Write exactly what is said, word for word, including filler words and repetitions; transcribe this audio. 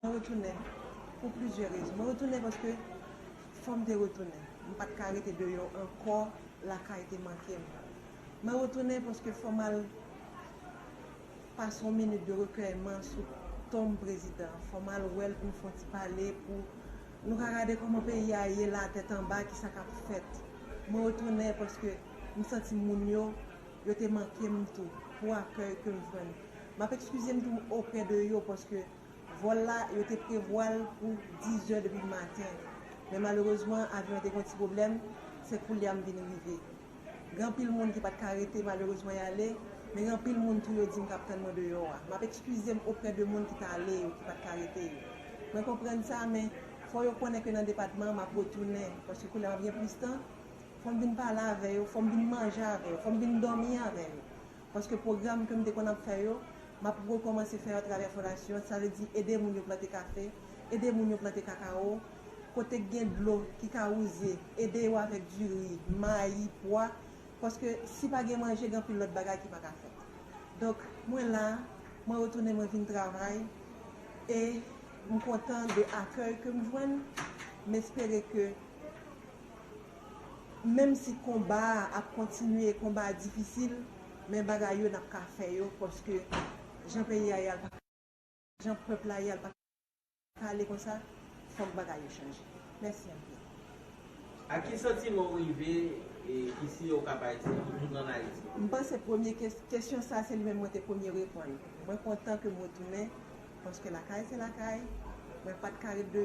Mwen retounen pou plizyè rezon. Mwen retounen paske fò m te retounen. M pa t ka rete deyò ankò, lakay te manke m. Mwen retounen paske fò m al pase yon minit de rekèyman sou tonm prezidan. Fò m al wè l pou m fè yon ti pale, pou nou ka gade kòman peyi a ye la, tèt anba, kisa k ap fèt. Mwen retounen paske m santi moun yo, yo te manke m tou, pou akèy ke m jwenn. M ap ekskize m tou oprè de yo, paske vòl la, yo te prevwa l pou diz è depi maten. Men malerezman, avyon an te gen yon ti pwoblèm, se koulye a m vin rive. Gen anpil moun ki pa t ka rete, malerezman, y ale, men gen anpil moun tou yo di m k ap tann mwen deyò a. M ap ekskize m oprè de moun ki t ale yo, ki pa t ka rete yo. Mwen konprann sa, men fò yo konnen ke nan depatman an, m ap retounen, paske koulye a m ap gen plis tan, fò m vin pale avè yo, fò m vin manje avè yo, fò m vin dòmi avè yo. Paske pwogram ke m te konn ap fè yo, m ap rekòmanse fè yo atravè fondasyon an, sa vle di ede moun yo plante kafe, ede moun yo plante kakawo, kote k gen dlo ki ka wouze, ede yo avèk diri, mayi, pwa, paske si pa gen manje, gen anpil lòt bagay ki pa ka fèt. Donk, mwen la, mwen retounen, mwen vin travay, e m kontan de akèy ke m jwenn, m espere ke menm si konba a ap kontinye, konba a difisil, men bagay yo n ap ka fè yo, paske jan peyi a ye a l pa, jan pèp la ye a l pa ka ale konsa, fòk bagay yo chanje. Mèsi anpil. Ak ki santiman w rive e isi yo k ap Ayiti, toutotan ann Ayiti? M panse premye kes- kesyon sa se li menm mwen te premye reponn. Mwen kontan ke m retounen, paske lakay se lakay, mwen pa t ka ret deyò.